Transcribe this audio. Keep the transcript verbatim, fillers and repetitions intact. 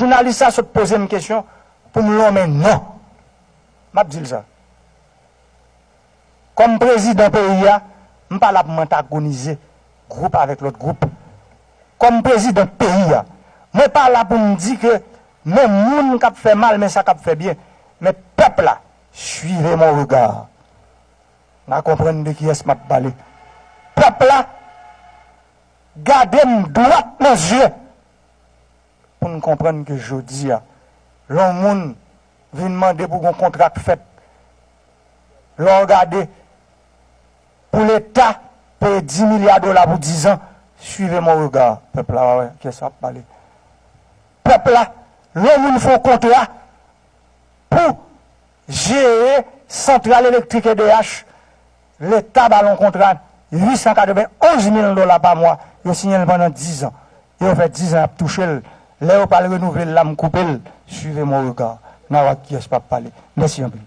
Jounalis sa sot poze m kesyon pou m lonmen non. M ap di l sa. Kòm prezidan peyi a, m pa la pou m antagonize gwoup avèk lòt gwoup. Kòm prezidan peyi a, mwen pa la pou m di ke men moun k ap fè mal, men sa k ap fè byen. Men pèp la, suivez mon regard. N a konprann de kiyès m ap pale. Pèp la, gade m dwat nan zye pou n konprann ke jodi a, lè yon moun vin mande pou gon kontra k fèt, lè w gade pou Leta peye dis milya dola pou dis an, suivez mon regard. Pèp la, w a wè kiyès w ap pale. Pèp la, lè yon moun fè yon kontra pou jere santral elektrik E D H, Leta ba l yon kontra uit san katrevenn onz mil dola pa mwa. Yo siyen l pandan dis an. E yo fè dis an y ap touche l. Lè yo pral renouvle l la, m koupe l. Suivez mon regard. N a wè ak kiyès m ap pale. Mèsi anpil.